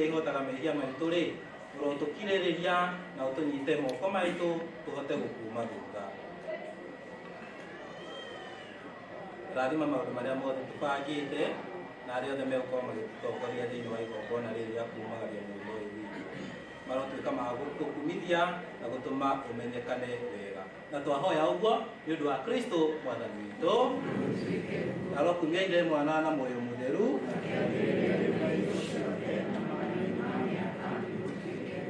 Ihotaga mehia maitũ rĩ, ũrotũkirĩrĩria na ũtũnyite moko maitũ tũhote gũkuma thutha. Rathima maũndũ marĩa mothe tũbangĩte na arĩa othe megũkorwo magĩtũtongoria thĩinĩ wa igongona rĩrĩ rĩa kumagaria mũndũ ũyũ witũ. Marotuĩka ma gũkũkumithia na gũtũma ũmenyekane wega. Na twahoya ũguo nĩ ũndũ wa Kristo Mwathani witũ. Arokumia Ithe, Mwana na Muoyo Mũtheru.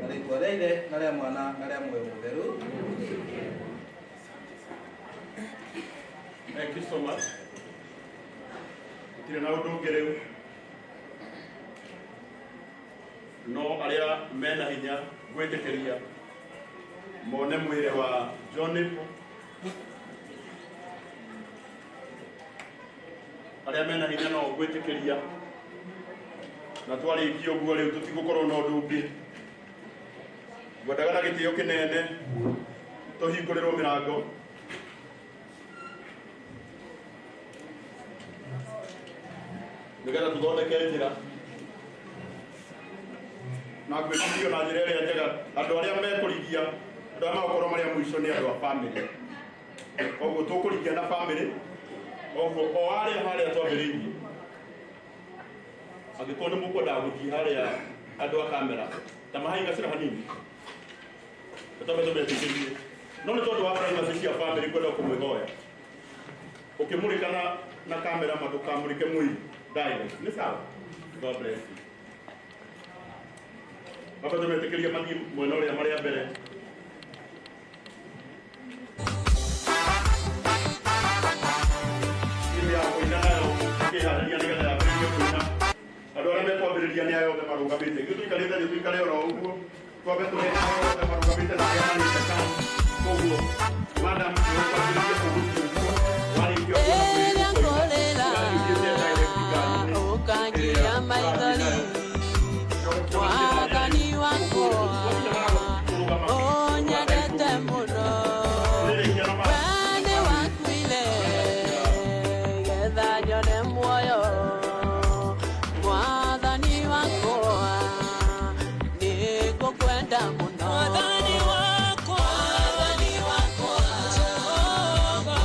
Na rĩtwa rĩa Ithe na rĩa Mwana na rĩa Muoyo Mũtheru. Thank you so much. Gũtirĩ na ũndũ ũngĩ rĩu. No arĩa mena hinya gwĩtĩkĩria mone mwĩrĩ wa John arĩa mena hinya no gwĩtĩkĩria na twarĩkia ũguo rĩu tũtigũkorwo na ũndũ ũngĩ. Ngwendaga na gĩtĩo kĩnene tũhingũrĩrwo mĩrango. Nĩgetha tũthondeke njĩra na ngwĩtĩkio na njĩra ĩrĩa njega. Andũ arĩa mekũrigia, andũ arĩa magũkorwo marĩ a mũico nĩ andũ a bamĩrĩ, koguo tũkũrigia na bamĩrĩ, koguo o harĩa harĩa twambĩrĩirie. Angĩkorwo nĩ mũkwendaga gũthiĩ harĩa, andũ a kamera ta mahai gacĩra hanini tũtambe tũmetĩkĩrie, no nĩ tondũ wa privacy cia bamĩrĩ kwenda kũmwĩhoya ũkĩmũrĩka na kamera ma ndũkamũrĩke mwĩrĩ direct. Nĩ sawa? God bless you. Baba, tũmetĩkĩrie mathiĩ mwena ũrĩa marĩa mbere. Timu ya kũina nayo ĩkĩharĩria nĩgetha yambĩrĩrie kũina. Andũ arĩa mekwambĩrĩria nĩ aya othe marũgamĩte. Ithuĩ tũikarĩte thĩ, tũikare oro ũguo, twambe tũhe aya othe marũgamĩte na arĩa marĩte kau. Koguo madam, nĩũkwambĩrĩria kũgucia ũguo, warĩkia ũguo na mwĩrĩ Rĩrĩa ũkoima ngũrĩra ũgathiĩ ũthiĩte direct ngari-inĩ ũkangiria ĩrĩa ũrathiĩ maithori nayo. Mwathani wakwa ũnyendete mũno, we nĩ wakuire getha nyone muoyo. Mwathani wakwa, nĩ ngũkwenda mũno. Mwathani wakwa, Mwathani wakwa, Jehova.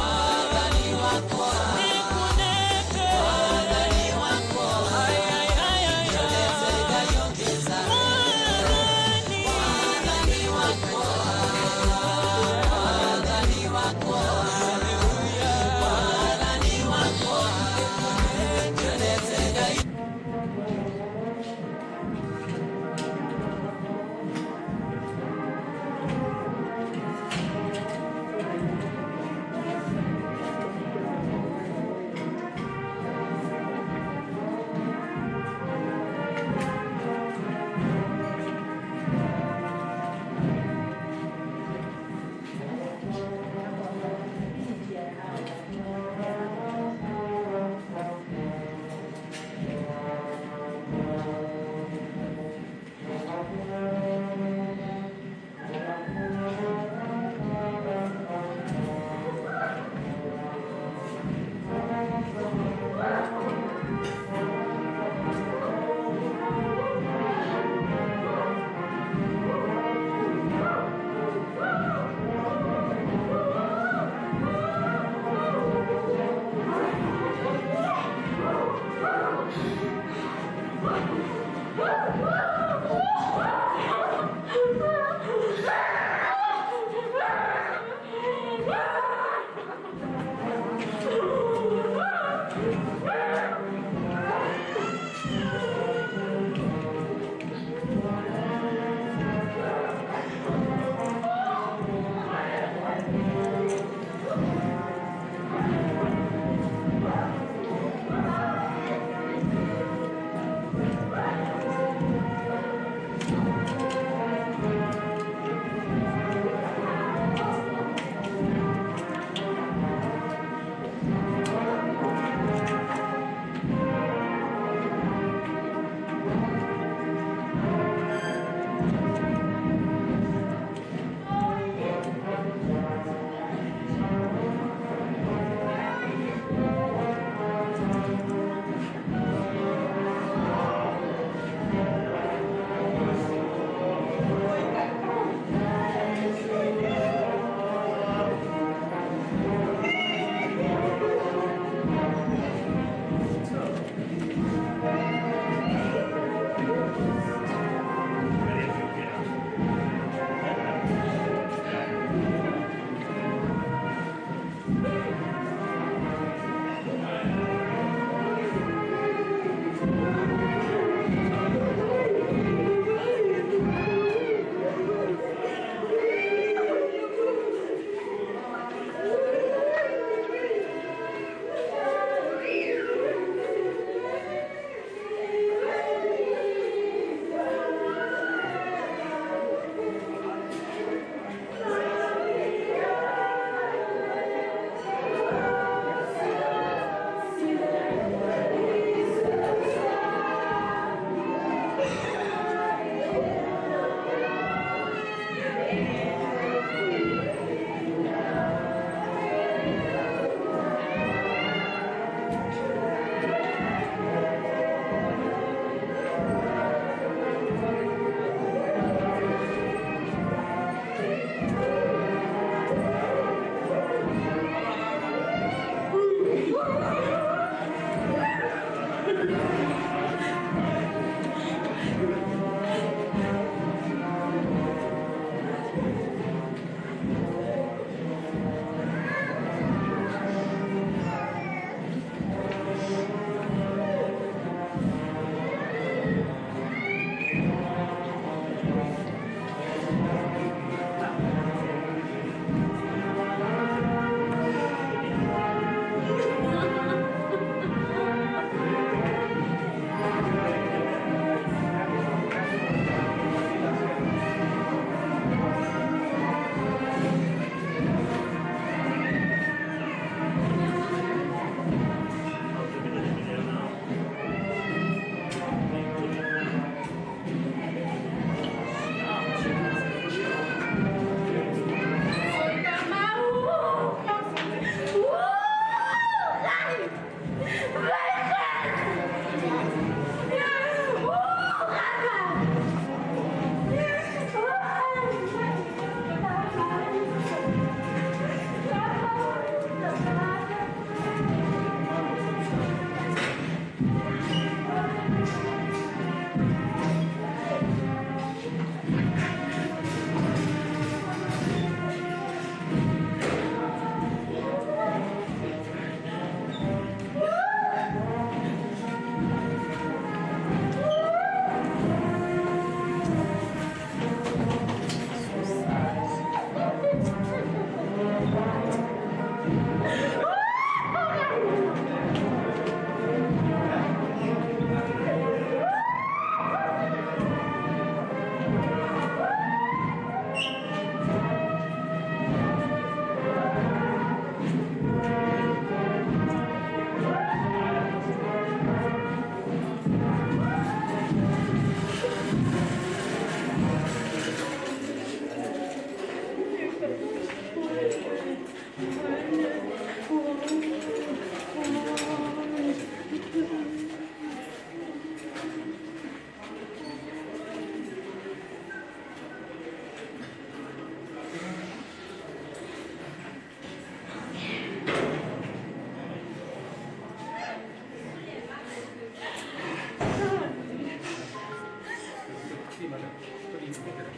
Thiĩ madam, tũthiĩ mbere.